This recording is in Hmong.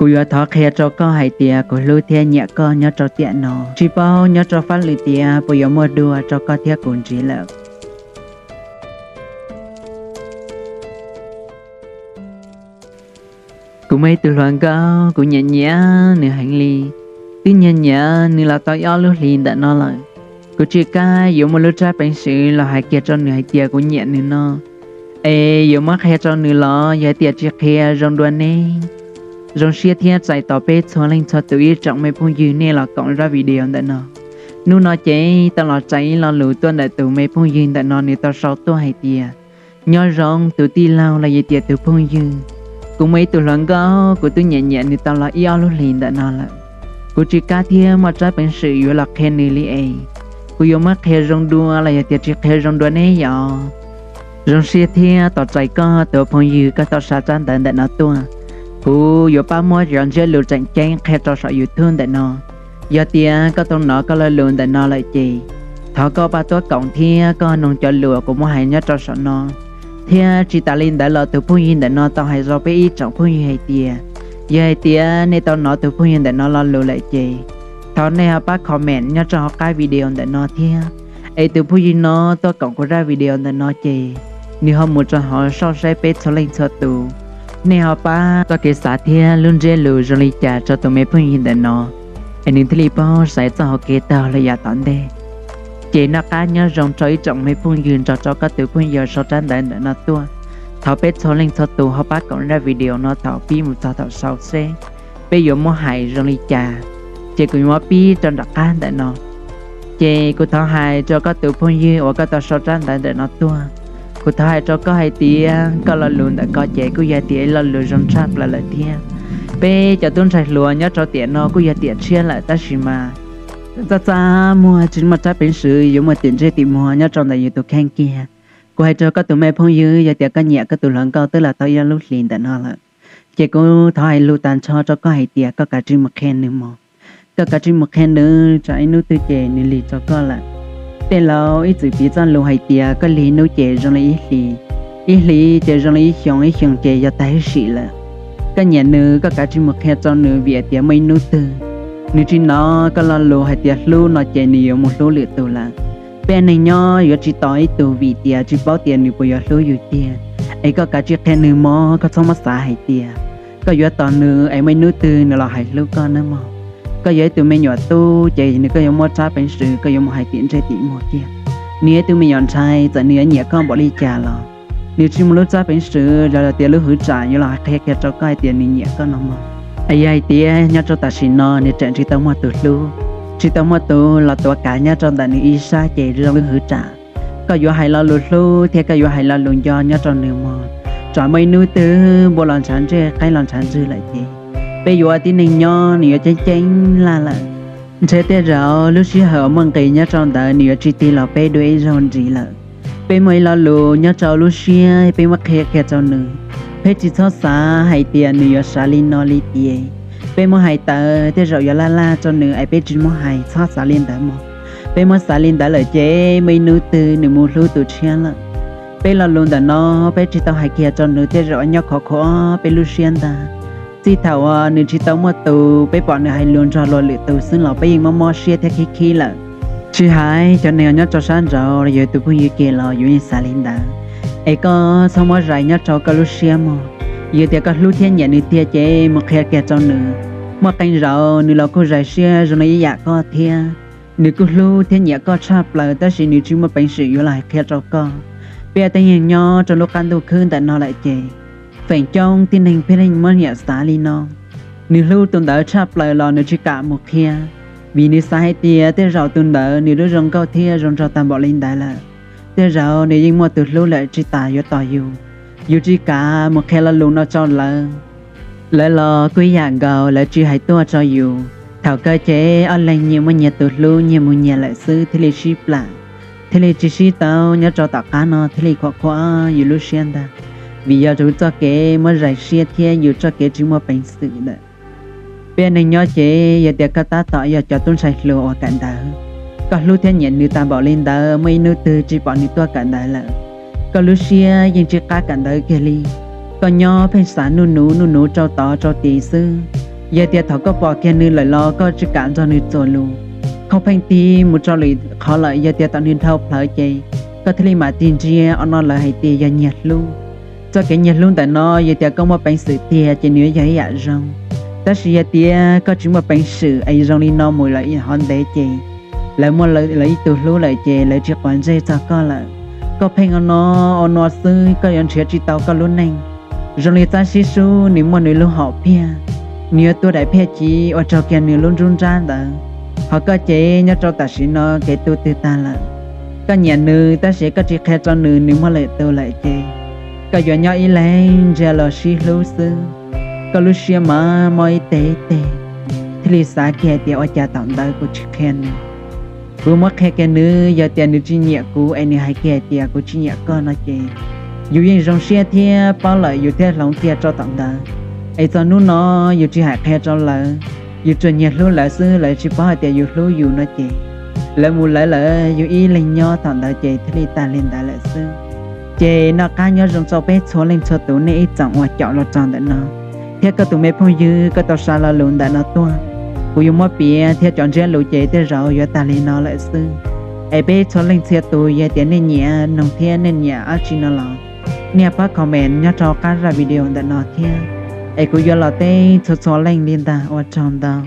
Kuv yuav thov qhia rau koj hais tias kuv hlub thiab nyiam koj nyob rau tiam no, tsis paub nyob rau fab lwm tiam puas yuav muaj dua rau koj thiab kuv ntsib lawm. Kuv muaj ib tug hluas nkauj, kuv nyiam nyiam nws heev li, twb nyiam nyiam nws los tau ib ob lub hlis ntawm no lawm. Kuv tsis kam yuav muaj lub tsab peev xwm los hais kiag rau nws hais tias kuv nyiam nws no, es yuav muab qhia rau nws los yog hais tias tsis qhia zoo dua neb. Zoo siab thiab txais tos peb txhua leej txhua tus ib tsoom me phooj ywg nej los koom zaj video ntawm no. Hnub no ces tau los txais ib lo lus tuaj ntawm tus me phooj ywg ntawm no nws tau sau tuaj hais tias, nyob zoo tus tij laug los yog tias tus phooj ywg, kuv muaj ib tug hluas nkauj kuv twb nyiam nyiam nws tau los ib ob lub hlis ntawm no lawm. Kuv tsis kam thiab muaj tsab peev xwm yuav los qhia nws li es, kuv yuav muab qhia zoo dua los yog tias tsis qhia zoo dua neb yom. Zoo siab thiab tos txais koj tus phooj ywg koj tau xa tsab ntawv ntawm no tuaj. Kuv yuav pab muab cov ntsiab lus tseem ceeb qhia rau saum YouTube ntawm no. Yog tias koj tau hnov koj lo lus ntawm no lawm ces, thov koj pab tuaj koom thiab koj noog cov lus kuv muab hais nyob rau saum no, thiab tsis tas li ntawd los tus phooj ywg ntawm no tau hais rau peb ib tsoom phooj ywg hais tias, yog hais tias nej tau hnov tus phooj ywg ntawm no lo lus lawm ces, thov nej ho pab comment nyob rau hauv qab video ntawm no thiab. Es tus phooj ywg no tuaj koom kuv zaj video ntawm no ces, nws ho mus rau hauv soj saib peb txhua leej txhua tus. Nej ho pab txoj kev xav thiab lub ntsiab lus zoo li cas rau tus me phooj ywg ntawm no, es nws thiaj li paub xaiv txoj hauv kev taug los yav tom ntej. Ces noj qab nyob zoo rau ib tsoom me phooj ywg nrog rau koj tus phooj ywg sau tsab ntawv ntawm no tuaj. Thov peb txhua leej txhua tus ho pab koom zaj video no thaum pib mus txog thaum xaus seb peb yuav muab hais zoo li cas, ces kuv yuav muab pib rau nram qab ntawm no. Ces kuv thov hais rau koj tus phooj ywg uas koj tau sau tsab ntawv ntawm no tuaj, kuv thov hais rau koj hais tias koj lo lus ntawm ko ces kuj yog tias ib lo lus zoo tshaj plaws lawm thiab. Peb cov tub ntxhais hluas nyob rau tiam no kuj yog tiam tshiab lawm tab sis mas txaj txaj muag tsis muaj tsab peev xwm yuav muaj tim ntsej tim muag nyob rau ntawm yus tus kheej kiag. Kuv hais rau koj tus me phooj ywg yog tias koj nyiam koj tus hluas nkauj twb los tau ib lub hlis ntawm no lawm, ces kuv thov hais lus tag nrho rau koj hais tias koj kav tsij mus qhia nws mog. Koj kav tsij mus qhia nws, tsam ib hnub twg ces nws lig rau koj lawm. Tej laus ib txwm piv txoj lus hais tias koj lig hnub ces zoo li ib hlis, ib hlis ces zoo li ib xyoos, ib xyoos ces yog tag ib sim lawm. Koj nyiam nws koj kav tsij mus qhia rau nws vim hais tias muaj ib hnub twg nws tsis hnov koj lo lus hais tias hlub no ces nws yuav mus hlub lwm tus lawm. Peb neeg nyob yuav tsis tos ib tug vim tias tsis paub tias nws puas yuav hlub yus tiag. Es koj kav tsij qhia nws mog, koj txhob muab xav hais tias koj yuav tos nws es muaj ib hnub twg nws los hais hlub koj nawb mog. Koj yog ib tug me nyuam tub ces nws koj yuav muaj tsab peev xwm koj yuav mus hais tim ntsej tim muag kiag. Nws yog ib tug me nyuam ntxhais txawm nws yuav nyiam koj npaum li cas los nws tsis muaj lub tsab peev xwm los tias lub hwv tsam yuav los hais qhia kiag rau koj hais tias nws nyiam koj no mog. Es yog hais tias nyob rau tam sim no nws tseem tsis tau muaj tus hlub, tsis tau muaj tus los tuav kav nyob rau ntawm nws ib sab ces zoo lub hwv tsam koj yuav hais lo lus hlub thiab koj yuav hais lo lus nco nyob rau nws mog. Tsam muaj ib hnub twg npua los ntshav ntswg, qaib los ntshav ntswg lawm ces peb yuav ua tib neeg nyob nws yuav ceeb ceeb laj lawm. Ntshe tej zaum lub sij hawm uas muaj nqis nyob rau ntawd nws yuav tsis tig los peb dua ib zaug ntxiv lawm. Peb muaj ib lo lus nyob rau lub siab peb muab qhia kiag rau nws. Peb tsis txhob xav hais tias nws yuav xav li no li tias. Peb muab hais tawm tej zaum yuav laj laj rau nws es peb tsis muab hais, txhob xav li ntawd mog. Peb muab xav li ntawd lawm ces muaj ib hnub twg nws mus hlub tus tshiab lawm. Peb lo lus ntawm no peb tsis tau hais kiag rau nws tej zaum nyob khov kho peb lub siab ntag. Txij thaum uas nws tsis tau muaj tus, peb pom nws hais lus nrog luag lwm tus xwb los peb yeej mob mob siab thiab khib khib lawm. Tsis hais cov neeg nyob rau sab nraud los yog tus phooj ywg kiag los yus yeej xav li ntawd. Es koj txhob muab zais nyob rau koj lub siab mog. Yog tias koj hlub thiab nyiam nws tiag ces mus qhia kiag rau nws. Muaj qee zaum nws los kuj zais siab zoo li ib yam koj thiab. Nws kuj hlub thiab nyiam koj tshaj plaws tab sis nws tsis muaj peev xwm yuav los hais qhia rau koj. Peb tej neeg nyob rau lub qab ntuj khwb ntawm no lawm ces feem coob tib neeg pheej muab niam xav li no. Nws hlub tus ntawd tshaj plaws los nws tsis kam mus qhia, vim nws xav hais tias tej zaum tus ntawd nws lub zoo nkauj thiab zoo nraug tag npaum li ntawd lawm. Tej zaum nws yeej muaj tus hlub lawm tsis tas yuav tos yus. Yus tsis kam mus qhia lo lus no rau lawv. Lawv los kuj ib yam nkaus, lawv tsis hais tuaj rau yus. Thaum kawg ces ob leeg nyias muaj nyias tus hlub, nyias mus nyias lawm xwb thiaj li sib plam, thiaj li tsis sib tau nyob rau tom qab no thiaj li khuam khuam yus lub siab ntag. Vim yog yus txoj kev muab zais siab thiab yus txoj kev tsis muaj peev xwm lawm. Peb neeg nyob ces yog tias koj tab tom yog cov tub ntxhais hluas uas kawm ntawv, koj hlub thiab nyiam nws tag npaum li ntawd muaj ib hnub twg tsis pom nws tuaj kawm ntawv lawm, koj lub siab yeej tsis qab kawm ntawv kiag li. Koj nyob pheej xav nuj nuv nuj nuv rau tod rau tid xwb. Yog tias thaum koj pom kiag nws lawm los koj tsis kam nrog nws txuas lus, khooj pheej tig mus rau lwm qhov lawm, yog tias tom nws dhau plawv ces koj thiaj li mam tig ntsia. Ua no lawv hais tias yog nyiag hlub. Txoj kev nyiag hlub ntawm no yog tias koj muaj peev xwm tiag ces nws yog ib yam zoo, tab sis yog tias koj tsis muaj peev xwm es zoo li no mus lawm hov ntev ces lawv muaj lawv ib tug hlub lawm ces lawv tsis quav ntsej txog koj lawm. Koj pheej ua no ua no xwb koj yuav nrhiav tsis tau koj lub neej. Zoo li Txab Sib Sub nws muaj nws lub hom phiaj, nws yuav tua daim phiaj chiv ua raug kiag nws lub nruab nrab ntawd. Hos koj ces nyob rau tam sim no kev tu twg tag lawm, koj nyiam nws tab sis koj tsis qhia rau nws, nws muaj lwm tus lawm ces koj yuav nyob ib leeg ntsia los sib hlub xwb. Koj lub siab mas mob ib teg ib teg, thiaj li xav kiag hais tias ua cas thaum ntawd kuv tsis qhia nws. Kuv muab qhia kiag nws, yog tias nws tsis nyiam kuv es nws hais kiag hais tias kuv tsis nyiam koj no ces yus yeej zoo siab thiab paub lawm yus thiaj hloov kiag rau thaum ntawd. Es txog hnub no yus tsis hais qhia rau lawv, yus tsuas nyiag hlub lawv xwb, lawv tsis paub hais tias yus hlub yus no ces lawv mus lawv lawm, yus ib leeg nyob thaum ntawd ces thiaj li tag li ntawd lawm xwb. Ces noj qab nyob zoo rau peb txhua leej txhua tus, nej ib tsoom uas caum los txog ntawm no thiab koj tus me phooj ywg koj tau xa lo lus ntawm no tuaj, kuv yuav muab piav thiab cov ntsiab lus ces tej zaum yuav tag li no lawm xwb. Es peb txhua leej txhia tus yog tias nej nyiam noog thiab nej nyiam dab tsi no los nej pab comment nyob rau qab zaj video ntawm no thiab, es kuv yuav los teb txhua txhua leej li ntag. Ua tsaug ntau.